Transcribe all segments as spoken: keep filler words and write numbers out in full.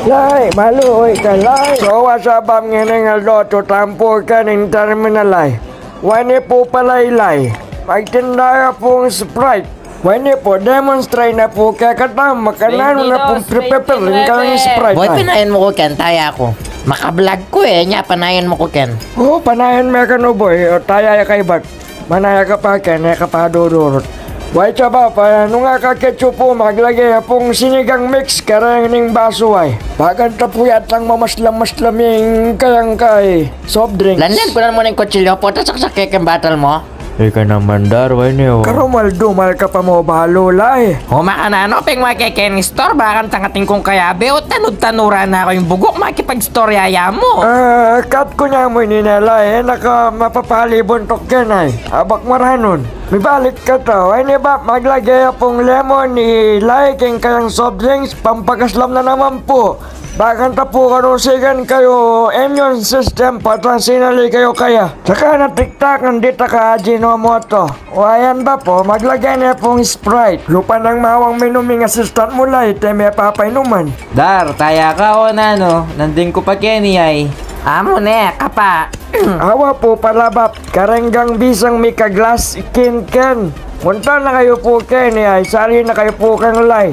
Lai, maluy ka, Lai. So, what's up, bam? Ngening aldo, tutan pu keng terminal, Lai. Wa ini pu pala i Lai. Magtinda ya pung Sprite. Wa ini pu, demonstrate na pu kekatamu, makananu na pung prepare ing kayang Sprite, Lai. Boy, panayan mu ku ken, taya ku. Maka-vlog ku e, nya panayan mu ku ken. O, panayan me kanu, boy. O, taya ya kaybat. Manaya ka pa keni, e ka pa dudurut. Wa, ita, Bap, nung akakit yu pu, maglage ya pung sinigang mix kareng ning basu, ay. Bakanta pu yatang mamaslam-maslam ing kayang kay soft drinks. Lanyan ku na mu ning kutsilyu, puta, saksak ke keng batal mu. Ika naman, Dar, wa ini, o. Karumal-dumal ka pa mu balu, Lai. O, makananu, peng wa ke keni store, bakanta atin kung kayabe, o, tanud-tanuran na ku ing buguk, makipag-store ya mu. A, cut ku na mu ini, ne, Lai, e na ka mapapali buntuk keni, ay. Abak maranun. Mibalik ka ta. Wa ini, Bap, maglage ya pung lemon i Lai keng kayang soft drinks, pampakaslam na naman pu. Bakanta pu karusigan kayu immune system, pata sinali kayu kaya. Saka na tiktakan dita ka Ajinomoto. Wa yan, Bap, o, maglage ne pung Sprite. Lupa nang mawang minum ing assistant mu, Lai, ita e me papainuman. Dar, taya ka o nanu, nandin ku pa keni, ay. Amu ne, kapa. Awa pu pala, Bap, kareng gang bisang mika-glass skin ken. Munta na kayu pu keni, ay, sali na kayu pu kang Lai.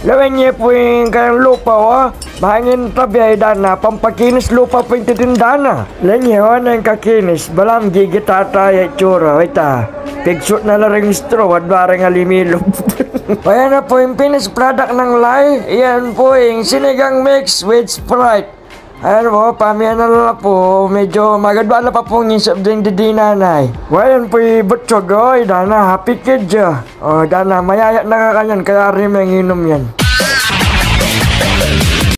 Lawen ye pu ing kayang lupa, o. Mangin tabi, ay, dana, pampakinis lupa pu ing titinda na. Lenye, o, neng kakinis, balam gigitata ya itsura, o, ita. Pigsut na la reng straw, adwa reng alimilup. O, yan na pu ing finished product nang Lai. Yan pu ing sinigang mix with Sprite. Ayan pu, pamiyanan na la pu, medyu magadwa la pa pu ing soft drink didi, Nanay. Wa, yan pu i butsug, o, dana, happy kid ya. O, dana, mayayat na ka kanyan, kayari meng inum yan.